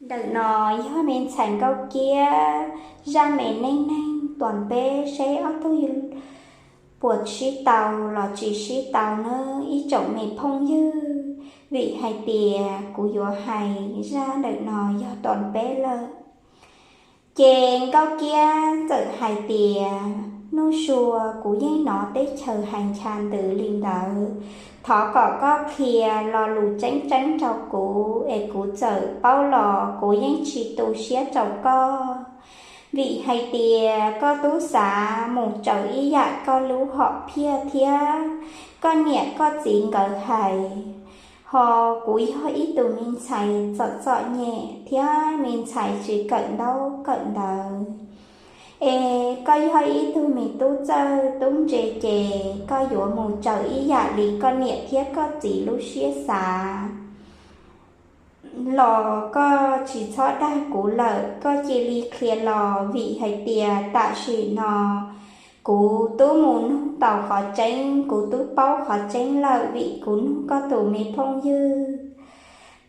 Ntawm no yog me ntxhais Nkauj Kiab zaj me neej neeg tuam peb seb ob tug puas sib tau los tsis sib tau nawb ib tsoom me phooj ywg, vim hais tias kuv yuav hais zaj ntawm no yog tuam peb lawm. Ces Nkauj Kiab txawm hais tias, Nuj Sua, kuv yeej hnov teb chaws hais ncha ntws li ntawd, thov kom koj qhia lo lus tseeb tseeb rau kuv es kuv txawm paub los kuv yeej tsis tu siab rau koj. Vim hais tias koj twb xav mus raws ib yam koj lub hom phiaj thiab koj niam koj txiv nkawd hais, ho kuv yog ib tug me ntxhais txom txom nyem thiab me ntxhais tsis kawm ntaub kawm ntawv. Es koj yog ib tug me tub txawj tub ntse ces koj yuav mus raws ib yam li koj niam thiab koj txiv lub siab xav los koj tsis txhob dag kuv lawm, koj cia li qhia los, vim hais tias tam sim no kuv twb mus nug tau qhov tseeb, kuv twb paub qhov tseeb lawm vim kuv nug koj tus me phooj ywg.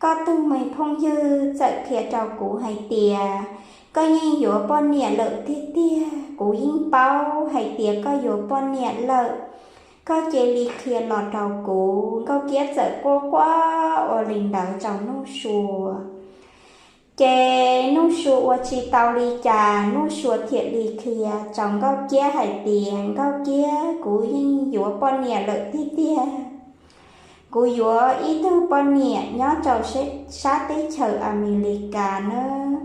Koj tus me phooj ywg txawm qhia rau kuv hais tias koj yeej yuav poj niam lawm tiag tiag, kuv yeej paub hais tias koj yuav poj niam lawm, koj cia li qhia los rau kuv. Nkauj Kiab txawm quaj quaj ua li ntawd rau Nuj Sua. Ces Nuj Sua ua tsis tau li cas, Nuj Sua thiaj li qhia rau Nkauj Kiab hais tias, Nkauj Kiab, kuv yeej yuav poj niam lawm tiag tiag. Kuv yuav ib tug poj niam nyob rau sab teb chaws Amelikas nawb.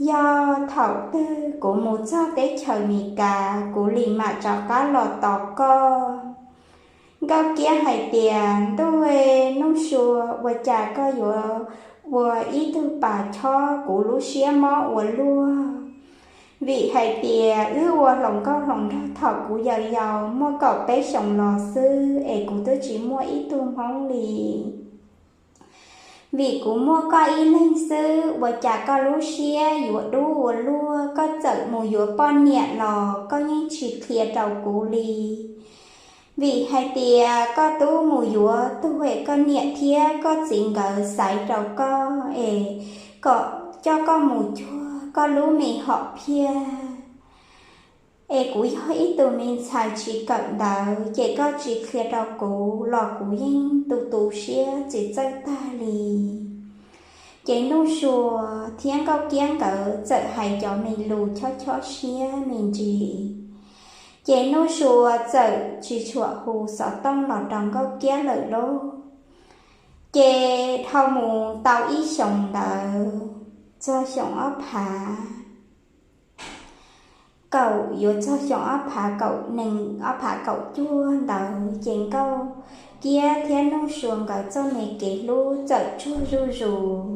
Yog thaum twg kuv mus txog teb chaws Amelikas, kuv li mam rov qab los tos koj. Nkauj Kiab hais tias, Ntuj, Nuj Sua, ua cas koj yuav ua ib tug pas chob kuv lub siab mob ua luaj? Vim hais tias wb ua hluas nkauj hluas nraug thaum kuv yau yau muaj kaum peb xyoos los xwb es kuv twb tsis muaj ib tug hmoob li. Vim kuv muaj koj ib leeg xwb, ua cas koj lub siab yuav dub ua luaj, koj txawm mus yuav poj niam los koj yeej tsis qhia rau kuv li. Vim hais tias koj twb mus yuav tug es koj niam thiab koj txiv nkawd xaiv rau koj es kom coj koj mus cuag koj lub me hom phiaj. Es kuv yog ib tug me ntxhais tsis kawm ntawv, ces koj tsis qhia rau kuv los kuv yeej tu tu siab tsis txawj tag li. Ces Nuj Sua thiab Nkauj Kiab nkawd txawm hais cov me lus chob chob siab me ntsis. Ces Nuj Sua txawm tsis tshua hu xov tooj los rau Nkauj Kiab lawm lauj. Ces dhau mus tau ib xyoos ntawd, txog xyoo ob phav kaum, yuav txog xyoo ob phav kaum nees ob phav kaum cuaj ntawd, ces Nkauj Kiab thiab Nuj Sua nkawd txoj me kev hlub txawm tsuag zuj zus.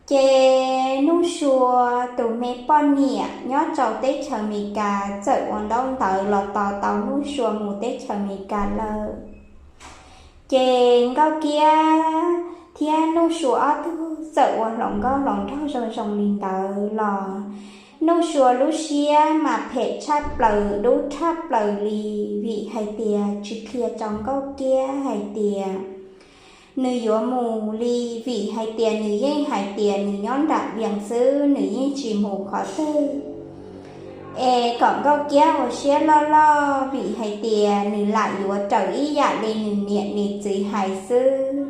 Ces Nuj Sua tus me poj niam nyob rau teb chaws Amelikas txawm ua ntaub ntawv los tos tau Nuj Sua mus teb chaws Amelikas lawm. Ces Nkauj Kiab thiab Nuj Sua ob tug txawm ua hluas nkauj hluas nraug zoo zoo li ntawd los Nuj Sua lub siab mas phem tshaj plaws dub tshaj plaws li, vim hais tias tsis qhia rau Nkauj Kiab hais tias nws yuav mus li, vim hais tias nws yeej hais tias nws nyob nram Vias xwb, nws yeej tsis mus qhov twg. Es kom Nkauj Kiab ua siab loj loj, vim hais tias nws lam yuav raws ib yam li nws niam nws txiv hais xwb.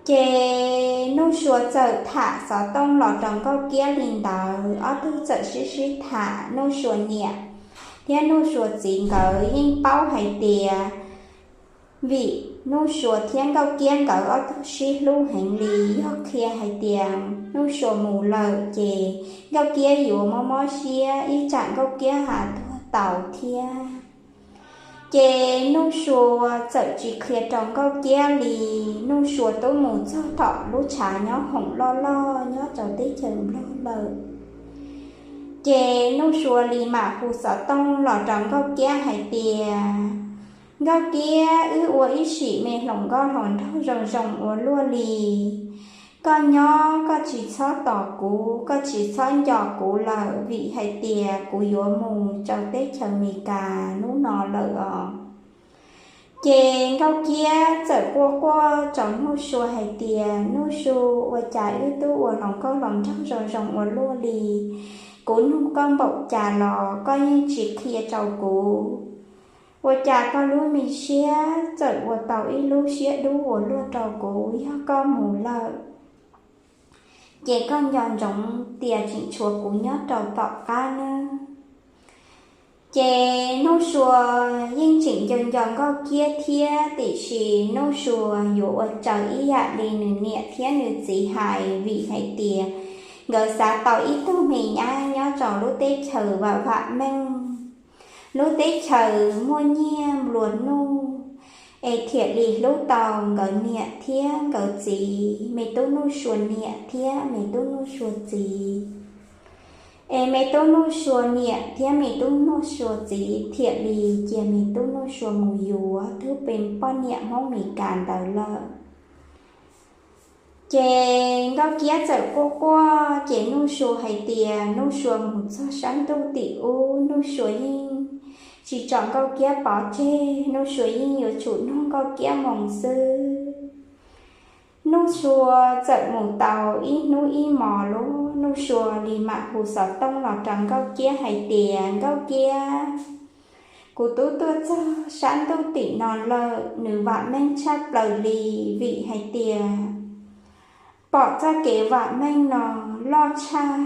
Ces Nuj Sua txawm tham xov tooj los rau Nkauj Kiab li ntawd, ob tug txawm sib sib tham, Nuj Sua niam thiab Nuj Sua txiv nkawd yeej paub hais tias, vim Nuj Sua thiab Nkauj Kiab nkawd ob tug sib hlub heev li, yog qhia hais tias Nuj Sua mus lawm ces Nkauj Kiab yuav mob mob siab, ib tsam Nkauj Kiab ha tuag tau thiab. Ces Nuj Sua txawm tsis qhia rau Nkauj Kiab li. Nuj Sua twb mus txog tom lub tshav nyob hoom loj loj nyob rau teb chaws Nplog lawm. Ces Nuj Sua li mam hu xov tooj los rau Nkauj Kiab hais tias, Nkauj Kiab, wb ua ib sim me hluas nkauj hluas nraug zoo zoo ua luaj li. Koj nyob koj tsis txhob tos kuv, koj tsis txhob nco kuv lawm, vim hais tias kuv yuav mus rau teb chaws Amelikas hnub no lawm os. Ces Nkauj Kiab txawm quaj quaj rau Nuj Sua hais tias, Nuj Sua, ua cas wb tub ua hluas nkauj hluas nraug zoo zoo ua luaj li, kuv nug koj npaum cas los koj yeej tsis qhia rau kuv. Ua cas koj lub me siab txawm ua tau ib lub siab dub ua luaj rau kuv? Yog koj mus lawm, ces koj nco ntsoov tias tseem tshuav kuv nyob rau tom qab nawb. Ces Nuj Sua yeej tseem nco nco Nkauj Kiab thiab, tiam sis Nuj Sua yuav ua raws ib yam li nws niam thiab nws txiv hais, vim hais tias nkawd xav tau ib tug me nyab nyob rau lub teb chaws vam vam meej, lub teb chaws muaj nyiaj nplua nuj, es thiaj li hlub tau nkawd niam thiab nkawd txiv, me tub Nuj Sua niam thiab me tub Nuj Sua txiv. Es me tub Nuj Sua niam thiab me tub Nuj Sua txiv thiaj li cia me tub Nuj Sua mus yuav tub poj niam Hmoob Mes Kas ntawd lawm. Ces Nkauj Kiab txawm quaj quaj, ces Nuj Sua hais tias Nuj Sua mus txog sab ntuj tim ub, Nuj Sua yeej tsis tso Nkauj Kiab pov tseg, Nuj Sua yeej yuav tsum nug Nkauj Kiab moo xwb. Nuj Sua txawm mus tau ib hnub ib hmos lub, Nuj Sua li mam hu xov tooj los rau Nkauj Kiab hais tias, Nkauj Kiab, kuv twb tuaj txog sab ntuj tim no lawm, nws vam meej tshaj plaws li, vim hais tias pom txoj kev vam meej no loj tshaj.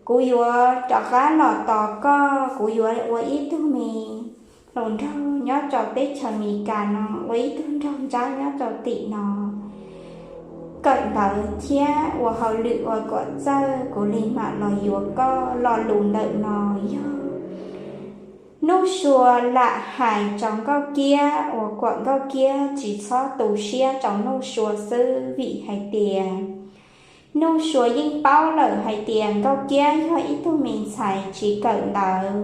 Kuv yuav rov qab los tos koj, kuv yuav ua ib tug me hluas nraug nyob rau teb chaws Amelikas no, ua ib tug nraug nrab nyob rau tim no. Kawm ntawv thiab ua hauj lwm ua kom txawj, kuv li mam los yuav koj. Lo lus ntawm no yog Nuj Sua lam hais rau Nkauj Kiab ua kom Nkauj Kiab tsis txhob tu siab rau Nuj Sua xwb, vim hais tias Nuj Sua yeej paub lawm hais tias Nkauj Kiab yog ib tug me ntxhais tsis kawm ntawv.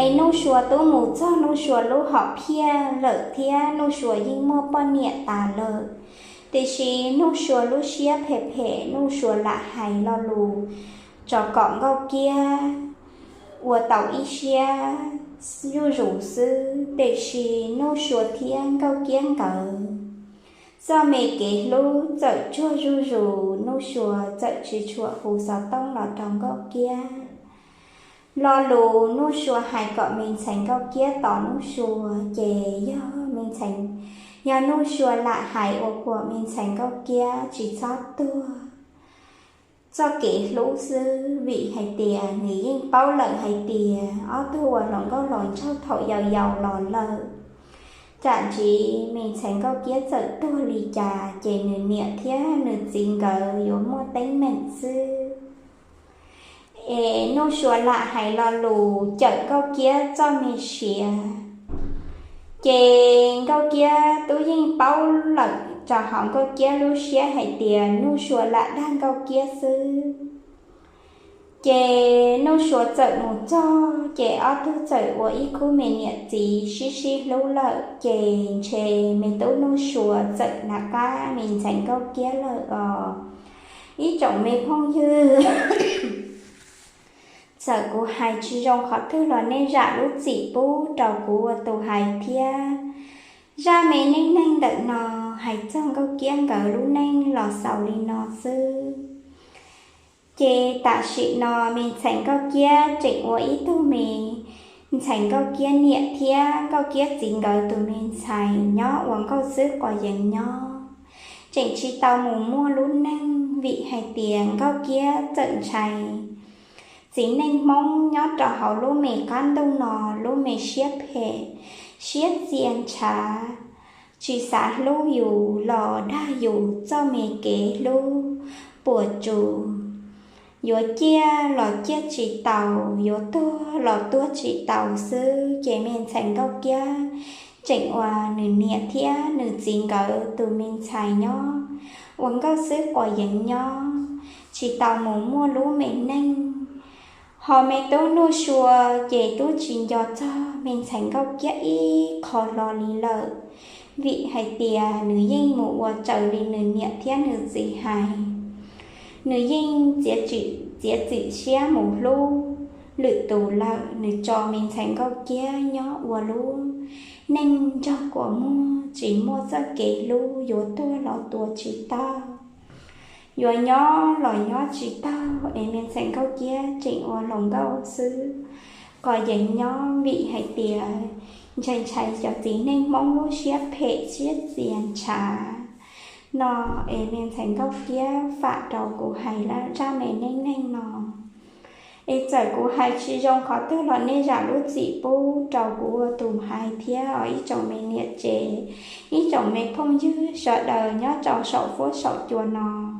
Es Nuj Sua twb mus txog Nuj Sua lub hom phiaj lawm thiab Nuj Sua yeej muaj poj niam tas lawm, tiam sis Nuj Sua lub siab phem phem, Nuj Sua lam hais lo lus rau kom Nkauj Kiab ua tau ib siab zuj zus xwb, tiam sis Nuj Sua thiab Nkauj Kiab nkawd txoj me kev hlub txawm tsuag zuj zus, Nuj Sua txawm tsis tshua hu xov tooj los rau Nkauj Kiab. Lo lus Nuj Sua hais kom me ntxhais Nkauj Kiab tos Nuj Sua ces yog me ntxhais, yog Nuj Sua lam hais ua kom me ntxhais Nkauj Kiab tsis txhob tuag txoj kev hlub xwb, vim hais tias nws yeej paub lawm hais tias ob tug ua hluas nkauj hluas nraug thaum yau yau los lawm, tam ntsis me ntxhais Nkauj Kiab txawm tuag li cas ces nws niam thiab nws txiv nkawd yuav muaj teeb meem xwb. Es Nuj Sua lam hais lo lus cawm Nkauj Kiab txoj me siav, ces Nkauj Kiab twb yeej paub lawm rau hauv Nkauj Kiab lub siab hais tias Nuj Sua lam dag Nkauj Kiab xwb. Ces Nuj Sua txawm mus txog ces ob tug txawm ua ib khub me niam txiv sib sib hlub lawm, ces ntshe me tub Nuj Sua txawm nram qab me ntxhais Nkauj Kiab lawm os. Ib tsoom me phooj ywg, txawm kuv hais tsis zoo qhov twg los nej zam lub txim pub rau kuv ua tus hais thiab. Zaj me neej neeg ntawm no hais txog Nkauj Kiab nkawd lub neej los xaus li no xwb. Ces tam sim no me ntxhais Nkauj Kiab tseem ua ib tug me ntxhais Nkauj Kiab niam thiab Nkauj Kiab txiv nkawd tus me ntxhais nyob ua nkauj xwb quas yees nyob, tseem tsis tau mus muaj lub neej, vim hais tias Nkauj Kiab txawm ntshai txiv neej Hmoob nyob rau hauv lub me qab ntuj no lub me siab phem, siab txia ntshav, tsis xav hlub yus los dag yus txoj me kev hlub puas tsuaj, yuav ciaj los ciaj tsis tau, yuav tuag los tuag tsis tau xwb. Ces me ntxhais Nkauj Kiab tseem ua nws niam thiab nws txiv nkawd tus me ntxhais nyob ua nkauj xwb quas yees nyob, tsis tau mus muaj lub me neej. Ho me tub Nuj Sua ces twb tsis nco txog me ntxhais Nkauj Kiab ib qho hlo li lawm, vim hais tias nws yeej mus ua raws li nws niam thiab nws txiv hais. Nws yeej txiav txim siab mus hlub lwm tus lawm, nws tso me ntxhais Nkauj Kiab nyob ua lub Neej nrog kua muag tsis muaj txoj kev hlub, yuav tuag los tuag tsis taug, yuav nyob los nyob tsis taug, es me ntxhais Nkauj Kiab tseem ua hluas nkauj xwb, qhov yeej nyob vim hais tias ntshai ntshai cov txiv neej Hmoob lub siab phem siab txias ntshav no. Es me ntxhais Nkauj Kiab fam rau kuv hais zaj me neej neeg no. Es txawm kuv hais tsis zoo qhov twg los nej zam lub txim pub rau kuv ua tus hais thiab os ib tsoom me niam tsev, ib tsoom me phooj ywg sawv daws nyob rau saum fuab saum cua no.